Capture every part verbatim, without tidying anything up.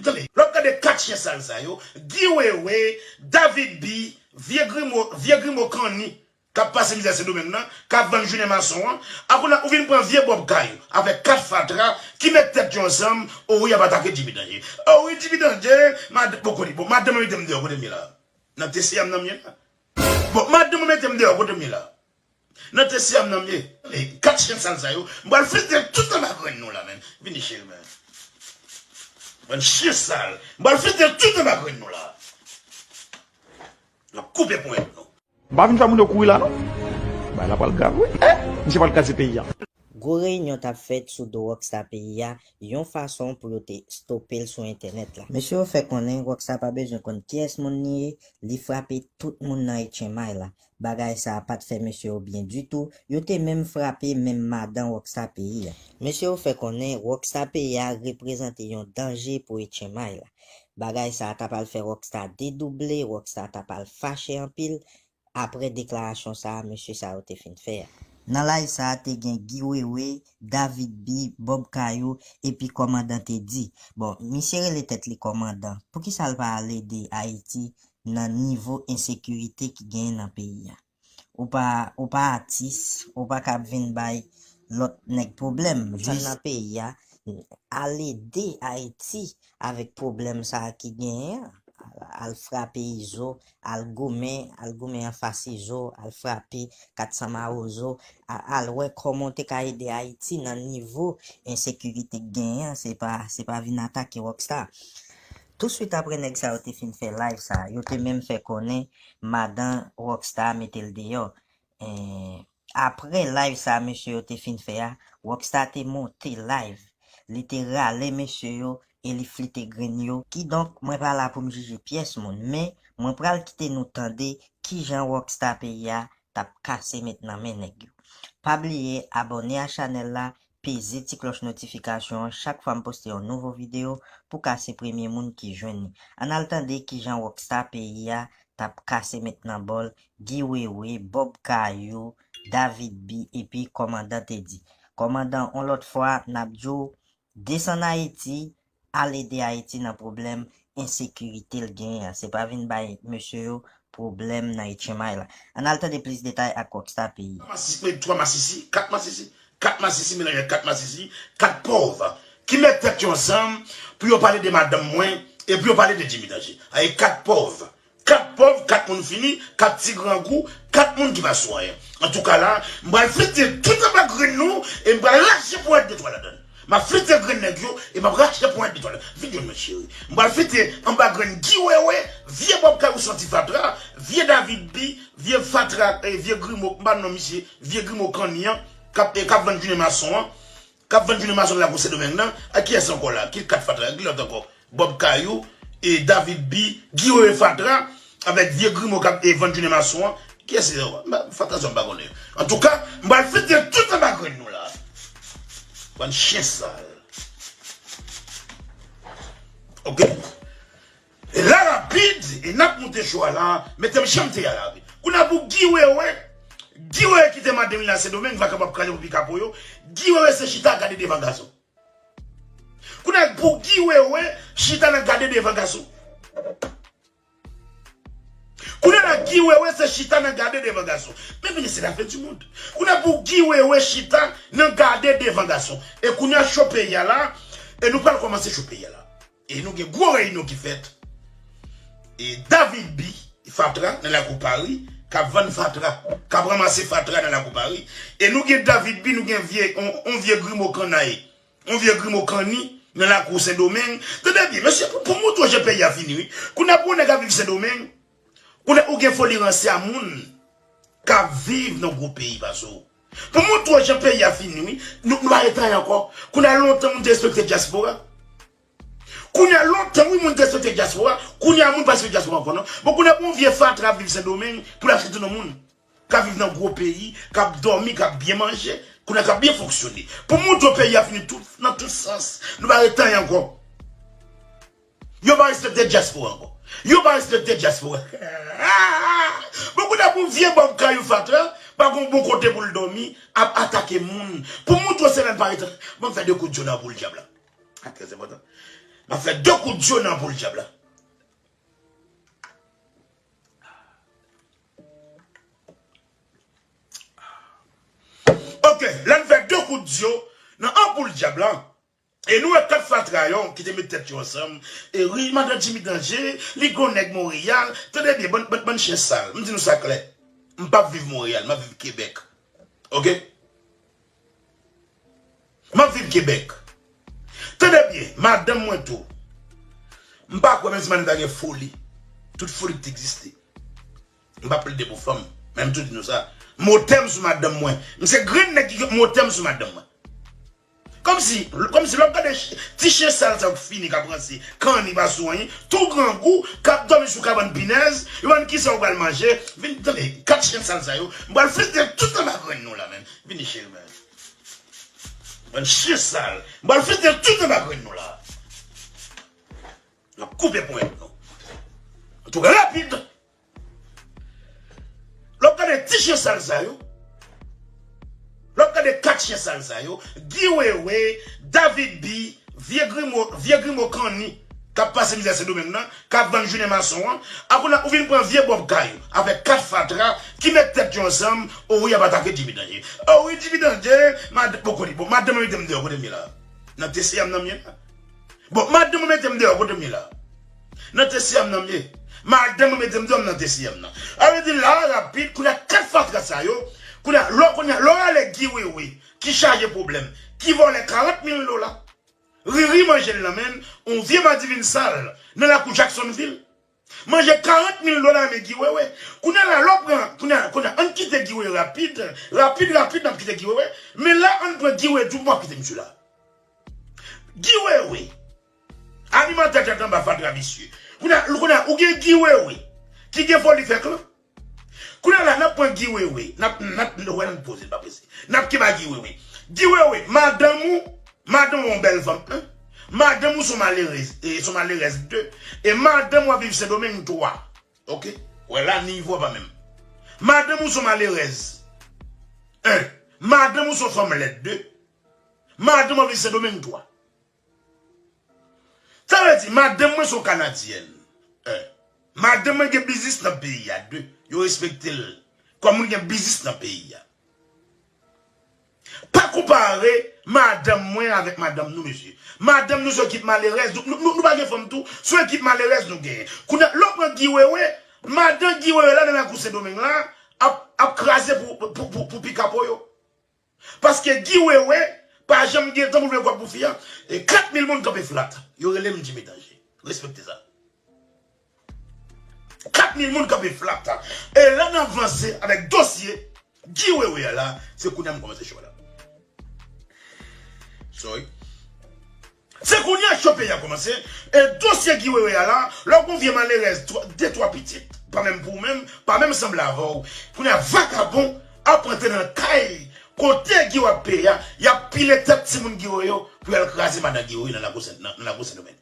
Tande, lè w ap gade kat chen sal sa yo, Guy Wewe, David B, vye grimo, vye grimo kanni k ap pase mizè Sendomeng nan, k ap vann jounen mason an, a kounye a ou vin pran vye Bob Kayou avèk kat fatra ki met tèt yo ansanm, o wi, y ap atake Jimmy Danje. O wi, Jimmy Danje, mad, bon, kote, bon, madanm mwen mete m deyò, kote m ye la? Nan T C A m nan m ye la. Bon, madanm mwen mete m deyò, kote m ye la? Nan T C A m nan m ye. E, kat chen sal sa yo, m pral fete tout anba grenn nou la, menm. Vini, cheri, menm. Bann chen sal. M pral fete tout anba grenn nou la. N ap koupe ponyèt nou. M pa vin fè moun yo kouri la, non. Bagay la pral grav, wi. Eh, misye pral kraze peyi a. Gwo reyinyon t ap fèt sou do Rockstar peyi a, yon fason pou yo te stope l sou entènèt la. Mesye yo fè konnen Rockstar pa bezwen konn kiyès moun li ye, li frape tout moun nan Etchen May la. Bagay sa a pa t fè mesye yo byen ditou, yo te menm frape menm madan Rockstar peyi a. Mesye yo fè konnen Rockstar peyi a reprezante yon danje pou Etchen May la. Bagay sa a ta pral fè Rockstar dedouble, Rockstar ta pral fache anpil, apre deklarasyon sa a mesye sa yo te fin fè a. Nan live sa a te gen Guy Wewe, David B, Bob Kayou, epi kòmandan Teddy. Bon, misye rele tèt li kòmandan. Poukisa l pa al ede Ayiti nan nivo ensekirite ki genyen nan peyi a? Ou pa, ou pa atis, ou pa ka ap vin bay lòt nèg pwoblèm. Jis nan peyi a, al ede Ayiti avèk pwoblèm sa a ki genyen an. Al, al frape Izo, al goumen, al goumen anfas Izo, al frape Kat San Mawozo, a-, al wè kòman w te ka ede Ayiti nan nivo ensekirite k genyen an, se pa, se pa vin atake Rockstar. Touswit apre nèg sa yo te fin fè live sa, yo te menm fè konnen madan Rockstar mete l deyò. Eh, apre live sa mesye yo te fin fè a, Rockstar te monte live. Li te rale mesye yo e li flite grenn yo. Kidonk, mwen pa la pou m jije pyès moun, men mwen pral kite nou tande kijan Rockstar peyi a t ap kase met nan men nèg yo. Pa bliye abòne a chanèl la, peze ti klòch notifikasyon an chak fwa m poste yon nouvo videyo pou ka se premye moun ki jwenn li. Ann al tande kijan Rockstar peyi a t ap kase met nan bòl Guy Wewe, Bob Kayou, David B epi kòmandan Teddy. Kòmandan, on lòt fwa, n ap di w, desann Ayiti, al ede Ayiti nan pwoblèm ensekirite l genyen an. Se pa vin bay mesye yo pwoblèm nan Etchen May la. Ann al tande plis detay ak Rockstar peyi a. Masisi, men twa masisi, kat masisi, kat masisi melanje ak kat masisi, kat pòv ki met tèt yo ansanm pou yo pale de madanm mwen e pou yo pale de Jimmy Danje. Ay, kat pòv. Kat pòv, kat moun fini, kat ti grangou, kat moun ki pa sou anyen. Antouka la, m pral fete tout anba grenn nou e m pral rache ponyèt de twa ladan l. M ap fete grenn nèg yo e m ap rache ponyèt de twa ladan l. Vin jwenn mwen, cheri. M pral fete anba grenn Guy Wewe, vye Bob Kayou santi fatra, vye David B, vye fatra, eh, vye grimo, m pa non misye, vye grimo kanni an, k ap, eh, k ap vann jounen mason an. K ap vann jounen mason nan lakou Sendomeng nan, ak kiyès ankò la? Ki kat fatra? Ki lòt ankò? Bob Kayou, e David B, Guy Wewe fatra, avèk vye grimo k ap, e, vann jounen mason an. Kiyès se yo? M pa, fatra sa m pa konnen yo. Antouka, m pral fete tout anba grenn nou la. Bann chen sal. Oke? E la rapid, e n ap moute cho a la, mete m jan m te ye a la rapid. Kounye a pou Guy Wewe, Guy Wewe ki te mande m la Sendomeng, vakabon ap kraze pou pikapo yo, Guy Wewe se chita gade devan gason. Kounye a pou Guy Wewe chita nan gade devan gason. Kounye a la Guy Wewe se chita nan gade devan gason. Men vini se la fen di mond. Kounye a pou Guy Wewe chita nan gade devan gason. E kounye a cho peyi a la, e nou pral kòmanse cho peyi a la. E nou gen gwo reyinyon ki fèt. E David B, fatra nan lakou Pari, k ap vann fatra, k ap ranmase fatra nan lakou Pari. E nou gen David B, nou gen vye, on, on vye grimo kannay, on vye grimo kanni nan lakou Sendomeng. Tande byen, mesye, pou, pou montre w jan peyi a fini, wi. Kounye a pou yon nèg ap viv Sendomeng, kounye a ou gen foli ranse a moun k ap viv nan gwo peyi pase w. Pou montre w jan peyi a fini, wi. Nou, nou pa ret anyen ankò. Kounye a lontan moun te respekte dyaspora. Kounye a lontan, wi, moun te respekte dyaspora. Kounye a moun pa respekte dyaspora ankò, non. Bon, kounye a pou yon vye fatra ap viv Sendomeng, pou l ap respekte non moun. K ap viv nan gwo peyi, k ap dòmi, k ap byen manje, kounye a k ap byen fonksyone. Pou montre w peyi a fini tout, nan tout sans. Nou pa ret anyen ankò. Yo pa respekte dyaspora ankò. Yo pa respekte dyaspora. Bon, kounye a pou vye Bob Kayou fatra, pa gon bon kote pou l dòmi, ap atake moun. Pou montre w se lè l pa ret. Ban m fè de kout djona pou l dyab la. Sa trè enpòtan. M ap fè de kout dyo nan anpoul dyab la. Ok, lè n fè de kout dyo nan anpoul dyab la, e nou wè kat fatra yo ki te met tèt yo ansanm, e wi, madan Jimmy Danje, li gwo nèg Monreyal, tande byen, bann, bann, bann chen sal, m di nou sa klè, m p ap viv Monreyal, m ap viv Kebèk. Ok? M ap viv Kebèk. Tande byen, madanm mwen tou. M pa kwè menm si madanm ta gen foli. Tout foli ki te egziste. M pa plede pou fanm. Men m tou di nou sa. M otè m sou madanm mwen. M se grenn nèg ki m otè m sou madanm mwen. Kòmsi, kòmsi lè w ap gade ch- ti chen sal sa yo k fini k ap ranse, kanni pa sou anyen, tou grangou, k ap dòmi sou kabann pinèz, yo pa konn kisa yo pral manje, vin tande, kat chen sal sa yo, m pral fete tout anba grenn nou la menm. Vini cheri mwen. Bann chen sal. M pral fete tout anba grenn nou la. N ap koupe ponyèt nou. Antouka rapid. Lè w ap gade ti chen sal sa yo. Lè w ap gade kat chen sal sa yo. Guy Wewe, David B, vye grimo, vye grimo kanni. K ap pase mizè Sendomeng nan. K ap vann jounen mason an. Akounye a ou vin pran vye bòb kay ou avèk kat fatra ki met tèt yo ansanm, o wi y ap atake Jimmy Danje. O wi Jimmy Danje, mad, bon, kote, bon, madanm mete m deyò, kote m ye la? Nan T C A m nan m ye la. Bon, madanm mete m deyò, kote m ye la? Nan T C A m nan m ye. Madanm mete m deyò, m nan T C A m nan. A vle di la, rapid, kounye a kat fatra sa yo, kounye a, lò, kounye a, lò ale Guy Wewe, ki chaje pwoblèm, ki vòlè karant mil dola. Riri manje l nan men l, yon vye madivin sal, nan lakou Jacksonville. Manje karant mil dola nan men Guy Wewe. Kounye a la, lè w pran, kounye a, kounye a, ann kite Guy Wewe rapid, rapid, rapid, n ap kite Guy Wewe. Men la, ann pran Guy Wewe tou, m p ap kite misye la. Guy Wewe, animatè tèt anba fatra visye. Kounye a, kounye a, ou gen Guy Wewe, ki gen foli fè klan. Kounye a la, n ap pran Guy Wewe. N ap, n ap, n ap, wè, n ap poze, n pa prese. N ap kenbe Guy Wewe. Guy Wewe, madanm ou, madanm ou yon bèl fanm, en. Madanm ou se yon malerèz, e, se yon malerèz, de. E madanm ou ap viv Sendomeng, twa. Ok? Wè la, nivo a pa menm. Madanm ou se yon malerèz, en. Madanm ou se yon fanm lèd, de. Madanm ou ap viv Sendomeng, twa. Sa vle di, madanm mwen se yon Kanadyèn. En. Madanm mwen gen biznis nan peyi a. De. Yo respekte l kòm moun gen biznis nan peyi a. Pa konpare madanm mwen avèk madanm nou, mesye. Madanm nou se yon ekip malerèz. Nou, nou, nou, nou pa gen fanm tou. Se yon ekip malerèz nou genyen. Kounye a, lè w pran Guy Wewe, madan Guy Wewe la nan lakou Sendomeng la ap, ap kraze pou, pou, pou, pou pikapo yo. Paske Guy Wewe pa janm gen tan pou l vle gwòp pou fi a. E kat mil moun kanpe flat. Yo rele m Jimmy Danje. Respekte sa. Kat mil moun kanpe flat. E lè n avanse avèk dosye Guy Wewe a la, se kounye a m kòmanse cho a la. Sorry. Se kounye a cho peyi a kòmanse. E dosye Guy Wewe a la, lè w gon vye malerèz, twa, de twa pitit, pa menm pou ou menm, pa menm sanble avè w. Kounye a vakabon ap rantre nan kay kote Guy Wewe ap peye a, y ap pile tèt timoun Guy Wewe yo pou y al kraze madan Guy Wewe nan lakou Sen, nan, nan lakou Sendomeng.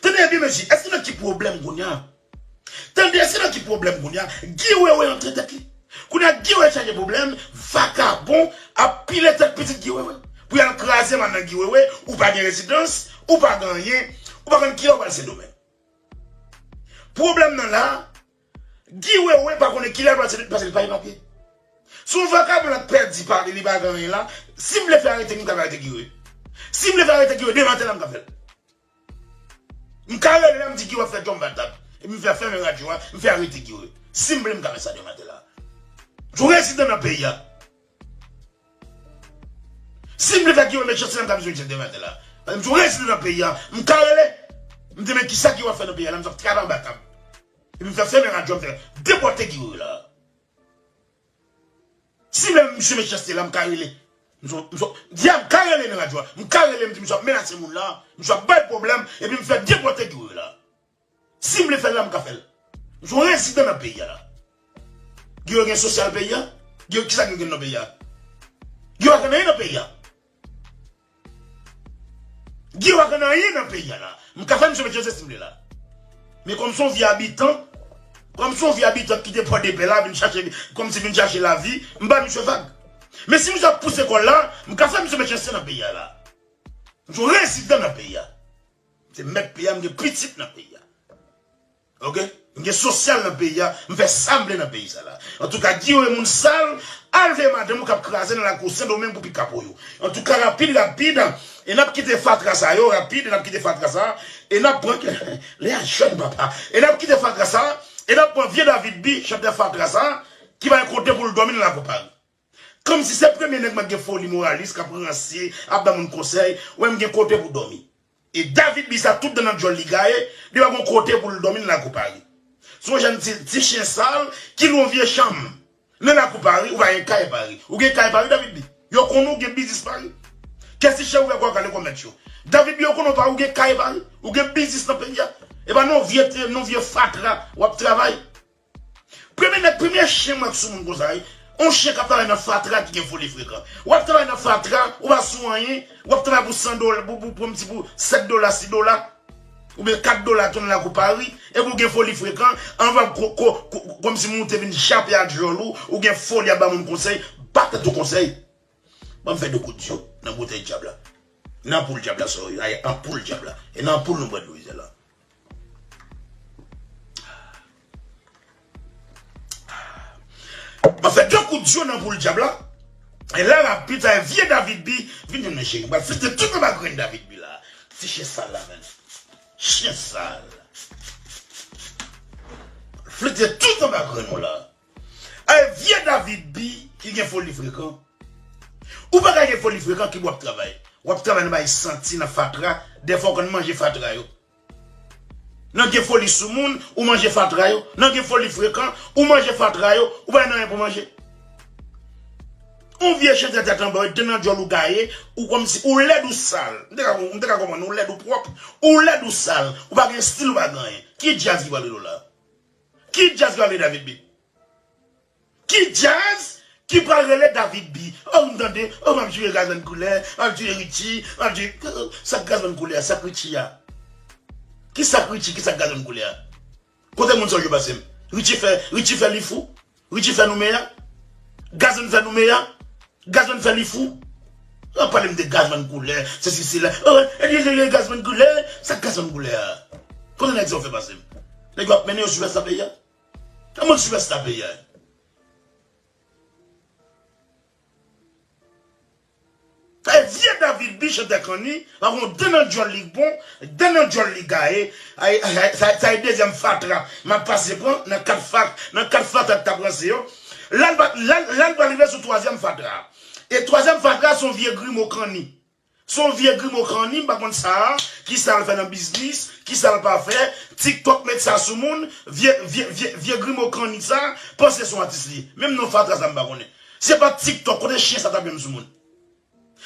Tande byen, mesye, èske nan ki pwoblèm kounye a? Tande, èske nan ki pwoblèm kounye a? Guy Wewe antre tèt li. Kounye a, Guy Wewe chaje pwoblèm, vakabon ap pile tèt pitit Guy Wewe. Pou y al kraze madan Guy Wewe, ou pa gen rezidans, ou pa gen anyen, ou pa konn kilè w pral Sendomeng. Pwoblèm nan la, Guy Wewe pa konnen kilè l pral Sendomeng paske li pa gen papye. Si yon vakabon la pèdi pa li, li pa gen anyen la, si m vle fè arete, m ka fè arete Guy Wewe. Si m vle fè arete Guy Wewe, demen maten la, m ka fè l. M ka rele la, m di Guy Wewe ap fè djòm vatab. Epi m fè fèmen radyo a, m fè arete Guy Wewe. Si m vle, m ka fè sa demen maten la. M se yon rezidan nan peyi a. Si m vle fè Guy Wewe mechanste la, m ka bezwen mechanste demen maten la. Paske m se yon rezidan nan peyi a. M ka rele. M di men kisa Guy Wewe ap fè nan peyi a la, m sot travay anba tab. Epi m fè fèmen radyo a, m fè depòte Guy Wewe la. Si m vle misye mechanste la, m ka rele. M so, m so, di a, m ka rele nan radyo a. M ka rele, m di misye ap menase moun la. Misye ap bay pwoblèm, epi m fè depòte Guy Wewe la. Si m vle fè l la, m ka fè l. M se yon rezidan nan peyi a la. Guy Wewe gen sosyal peyi a? Guy Wewe, kisa Guy Wewe gen nan peyi a? Guy Wewe pa gen anyen nan peyi a. Guy Wewe pa gen anyen nan peyi a la. M ka fè misye mechanste si m vle la. Men kòm se yon vye abitan, kòm se yon vye abitan ki te Pòdepè la, vin chache, kòmsi vin chache lavi, m ba misye vag. Men si misye ap pouse kò l la, m ka fè misye mechanste nan peyi a la. M se yon rezidan nan peyi a. Se mèt peyi a, m gen pitit nan peyi a. Oke? M gen sosyal nan peyi a, m fè sa m vle nan peyi sa la. Antouka, Guillaume e moun sal, al veye madanm ou k ap kraze nan lakou Sendomeng pou pikapo yo. Antouka, rapid, rapid, e n ap kite fatra sa yo, rapid, e n ap kite fatra sa, e n ap pran, Lea jèn papa, e n ap kite fatra sa, e n ap pran vye David B, chantè fatra sa, ki pa gen kote pou l dòmi nan lakou Paris. Kòmsi se premye nèg mwen gen foli moralis k ap ranse, ap ba moun konsèy, wè m gen kote pou dòmi. E David B sa tout dan nan djòl li gaye, li pa gon kote pou l dòmi nan lakou Paris. Se yon jèn ti, ti chen sal ki lwe yon vye chanm nan lakou Paris, ou pa gen kay Paris. Ou gen kay Paris, David B? Yo konnen ou gen biznis Paris. Kès ti chen ouvè kò kale kòmèt yo. David B yo konnen ou pa ou gen kay Paris, ou gen biznis nan peyi a. E pa non vye, non vye fatra w ap travay. Premye nèg, premye chen m wè k sou moun konsa, wi. On chen k ap travay nan fatra ki gen foli frekan. W ap travay nan fatra, ou pa sou anyen, w ap travay pou san dola, pou, pou, pou yon ti pou sèt dola, sis dola, oubyen kat dola tonn lakou Paris, epi w gen foli frekan, anvan ko, ko, ko, kòmsi moun te vin chape a djòl ou, ou gen foli ap ba moun konsèy, ba tèt ou konsèy. Ban m fè de kout dyo nan boutèy dyab la. Nan anpoul dyab la, sorry. Ay, anpoul dyab la. E nan anpoul nou bwè dlo ize la. M ap fè de kout dyo nan anpoul dyab la. E la rapid sa e vye David B. Vin jwenn mwen cheri. M pral flite tout anba grenn David B la. Ti chen sal la, menn. Chen sal. Flite tout anba grenn ou la. E vye David B ki gen foli frekan. Ou pa ka gen foli frekan ki w ap travay. W ap travay nan bay santi, nan fatra. Dèfwa w konn manje fatra yo. Nan gen foli sou moun, ou manje fatra yo. Nan gen foli frekan, ou manje fatra yo. Ou pa gen anyen pou manje. On vye chantè tèt anba, dan nan djòl ou gaye, ou kòmsi, ou lèd ou sal. M te ka, m te ka konprann, ou lèd ou pwòp, ou lèd ou sal, ou pa gen estil, ou pa gen anyen. Ki djaz ki pral rele w la? Ki djaz ki pral rele David B? Ki djaz ki pral rele David B? Oh, m tande, oh, m ap jwe Gazman Koulè, m ap jwe Richie, m ap jwe, oh, sa k Gazman Koulè a, sa k Richie a? Ki sa k Richie, ki sa k Gazman Koulè a? Kote moun sa yo pase m? Richie fè, Richie fè li fou? Richie fè nou meyè? Gazman fè nou meyè? Gazman fè li fou? An pale m de Gazman Koulè, sesi sela. Oh, e, e, e, Gazman Koulè, sa k Gazman Koulè a? Kote nèg sa yo fè pase m? Nèg yo ap mennen yo sou rès la peyi a? Nan moun sou rès la peyi a. Sa e vye David B chantè kanni, pa gon dan nan djòl li bon, dan nan djòl li gaye. Ay, ay, ay, sa, sa e dezyèm fatra m ap pase pran nan kat fatra, nan kat fatra k t ap ranse yo. La l pa, la, la l pral rive sou twazyèm fatra. E twazyèm fatra se yon vye grimo kanni. Se yon vye grimo kanni, m pa konn sa, kisa l fè nan biznis, kisa l pa fè. TikTok met sa sou moun, vye, vye, vye, vye grimo kanni sa, panse se yon atis li ye. Menm non fatra sa m pa konnen. Si se pa t TikTok, kote chen sa t ap janm sou moun?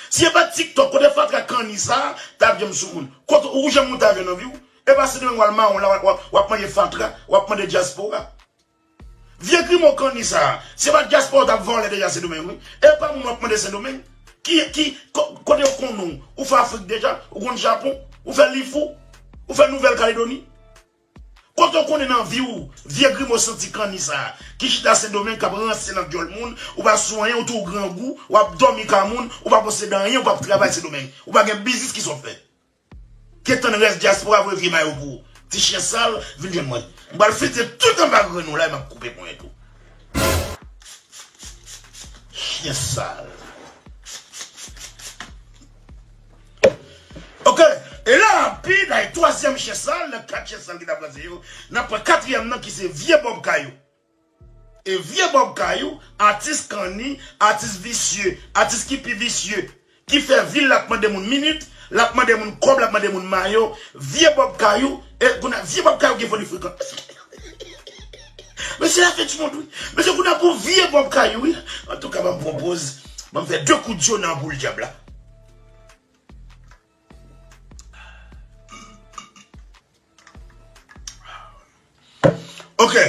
Si se pa t TikTok, kote fatra kanni sa t ap janm sou moun? Kote ou janm monte avyon nan vi w? E pa Sendomeng w al mawon la, w ap, w ap, w ap mande fatra, w ap mande dyaspora. Vye grimo kanni sa, se pa dyaspora w t ap vòlè deja Sendomeng, wi. E pa moun w ap mande Sendomeng. Ki, ki, ko-, kote yo konnen w? Ou fè Afrik deja? Ou konn Japon? Ou fè Lifou? Ou fè Nouvèl Kaledoni? Kote w konnen nan vi w, vye grimo santi kanni sa, ki chita Sendomeng, k ap ranse nan dyòl moun, ou pa sou anyen, ou tou grangou, w ap dòmi ka moun, ou pa posede anyen, ou p ap travay Sendomeng, ou pa gen biznis, kisa w fè? Gentan rès dyaspora voye vye mayo pou ou. Ti chen sal, vin jwenn mwen. M pral flite tout anba grenn ou la, e m ap koupe ponyèt ou. Chen sal. Oke, e la rapid, ay twazyèm chen sal, nan kat chen sal ki t ap ranse yo, n ap pran katriyèm nan ki se vye Bòb Kayou. E vye Bòb Kayou, atis kanni, atis visye, atis ki pi visye, ki fè vi l ap mande moun minit, l ap mande moun kòb, l ap mande moun mayo, vye Bòb Kayou, e kounye a, vye Bòb Kayou gen foli frekan. Mesye, la fen di mond, wi. Mesye, kounye a pou vye Bòb Kayou, wi. Antouka, ban m pran poz, ban m fè de kout dyo nan anpoul dyab la. Oke.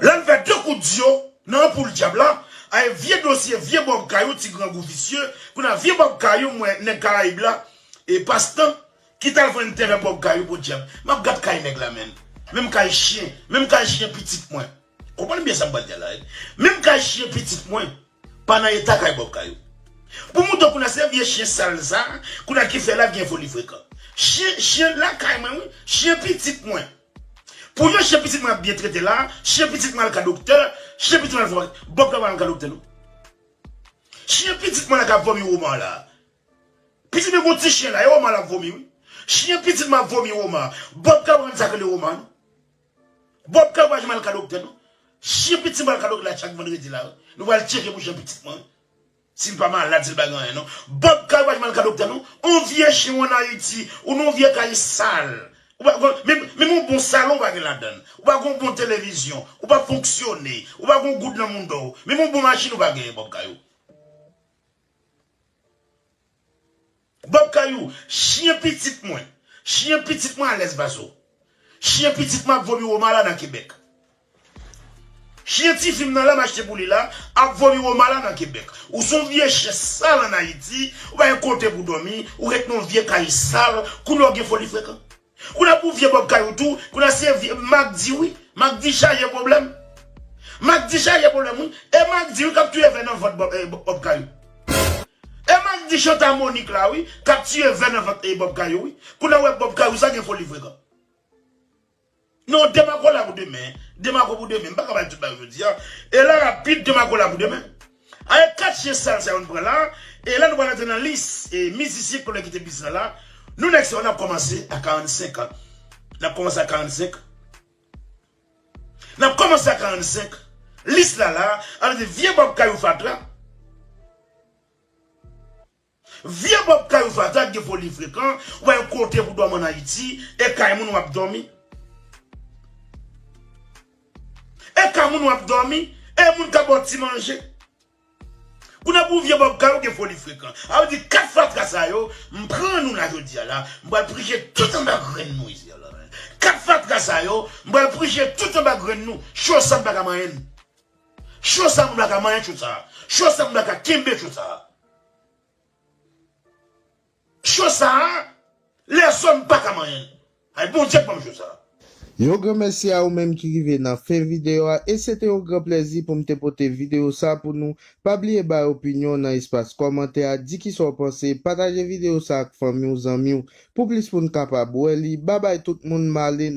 Lè n fè de kout dyo nan anpoul dyab la, ay vye dosye, vye Bòb Kayou, ti grangou visye, kounye a vye Bòb Kayou, mwen, nèg Karayib la, e pastan, ki t al vann tè vè Bòb Kayou, podyab. M ap gad kay nèg la, menn. Menm kay chen, menm kay chen pitit mwen. Konprann byen sa m pral di a la, wi. Menm kay chen pitit mwen. Pa nan eta kay Bòb Kayou. Pou mouton kounye a se vye chen sal sa, kounye a ki fè lavi gen foli frekan. Chen, chen lakay mwen, wi. Chen pitit mwen. Pou yon chen pitit mwen ap byen trete la, chen pitit mwen al ka doktè, chen pitit mwen al fè, Bob Kayou pa al ka doktè, non. Chen pitit mwen la k ap vomi Woma la. Pitit mwen gon ti chen la, e Woma l ap vomi, wi. Chen pitit mwen ap vomi Woma. Bob Kayou pa konn sa k rele Woma, non. Bob Kayou pa janm al ka doktè, non. Chen pitit mwen al ka doktè la chak vandredi la, wi. Nou pral tcheke pou chen pitit mwen, wi. Si l pa malad, si l pa gen anyen, non. Bob Kayou pa janm al ka doktè, non. On vye chen ou ann Ayiti, ou nan on vye kay sal. Ou pa, menm, menm on bon salon ou pa gen ladan l. Ou pa gen on bon televizyon. Ou pa fonksyone. Ou pa gen on goud nan mouda w. Menm on bon machin ou pa genyen, Bob Kayou. Bob Kayou, chen pitit mwen. Chen pitit mwen alèz pase w. Chen pitit mwen ap vomi Woma la nan Kebèk. Chen tifi m nan la m achte pou li la ap vomi Woma la nan Kebèk. Ou se on vye chen sal ann Ayiti, ou pa gen kote pou dòmi, ou ret nan on vye kay sal, kounye a w gen foli frekan. Kounye a pou vye Bob Kayou tou, kounye a se vye Magdi wi. Magdi chaje pwoblèm. Magdi chaje pwoblèm wi. E Magdi wi k ap touye vè nan vant Bob, eh, Bob Kayou. E Magdi chanta Monik la wi, k ap touye vè nan vant, eh, Bob Kayou wi. Kounye a w wè Bob Kayou sa gen foli frekan. Non, Demaco la pou demen. Demaco pou demen. M pa ka bay tout bagay jodi a. E la rapid, Demaco la pou demen. Avèk kat chen sal sa yo n pran la, e la nou pral antre nan lis, e mizisyen k konnen kite biznis la. Nou nèg sa yo n ap kòmanse a karannsenk an. N ap kòmanse a karannsenk. N ap kòmanse a karannsenk. Lis la la, ale de vye Bob Kayou fatra. Vye Bob Kayou fatra k gen foli frekan, w pa gen kote pou dòmi ann Ayiti, e kay moun w ap dòmi. E kay moun w ap dòmi, e moun k ap ba w ti manje. Kounye a pou vye Bob Kayou gen foli frekan. A vle di kat fatra sa yo, m pran nou la jodi a la, m pral prije tout anba grenn nou isi a la. Kat fatra sa yo, m pral prije tout anba grenn nou. Cho sa m pa ka manyen l. Cho sa moun pa ka manyen cho sa. Cho sa moun pa ka kenbe cho sa. Cho sa a, lèzòm pa ka manyen l. Ay, Bondye k ban m cho sa a. Yon gran mèsi a ou menm ki rive nan fen videyo a, e se te yon gran plèzi pou m te pote videyo sa pou nou. Pa bliye bay opinyon w nan espas kòmantè a, di kisa w panse, pataje videyo sa ak fanmi w, zanmi w, pou plis moun kapab wè li. Babay tout moun, m ale.